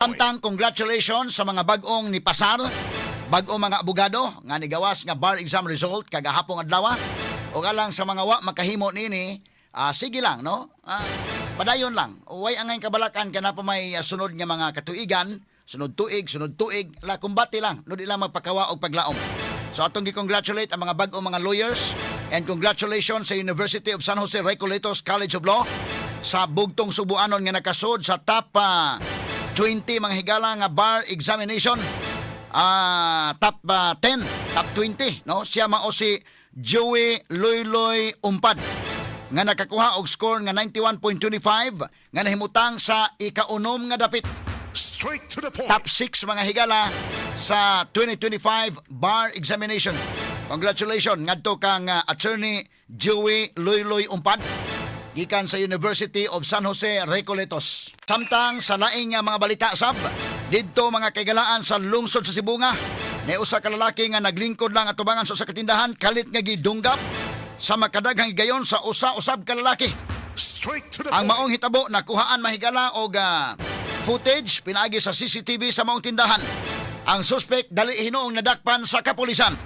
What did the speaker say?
Samtang congratulations sa mga bag-ong ni pasar, bag-ong mga abogado nga nigawas nga bar exam result kagahapong adlaw. O alang sa mga wa makahimo nini, sige lang, no? Padayon lang. Way angay kabalakan kana pa may sunod nga mga katuigan, sunod tuig, la kumbate lang, no di lang magpakawa og paglaom. So atong gi-congratulate ang mga bag-ong mga lawyers and congratulations sa University of San Jose Recoletos College of Law sa bugtong Subuanon nga nakasud sa top 20, mga higala, nga bar examination, top 10, top 20, no? Siya mao si Joey Loyloy Umpad nga nakakuha og score nga 91.25 nga nahimutang sa ikaunom nga dapit. Straight to the point. Top 6, mga higala, sa 2025 bar examination. Congratulations ngadto kang Attorney Joey Loyloy Umpad gikan sa University of San Jose Recoletos. Samtang sa laing nga mga balita sab, didto, mga kaigalaan, sa lungsod sa Sibonga, ni usa ka lalaki nga naglingkod lang atubangan sa usa ka tindahan kalit nga gidunggap sa makadaghang higayon sa usa usab ka lalaki. Straight to the Ang point. maong hitabo nakuhaan, mahigala, og footage pinaagi sa CCTV sa maong tindahan. Ang suspect dali hinuong nadakpan sa kapulisan.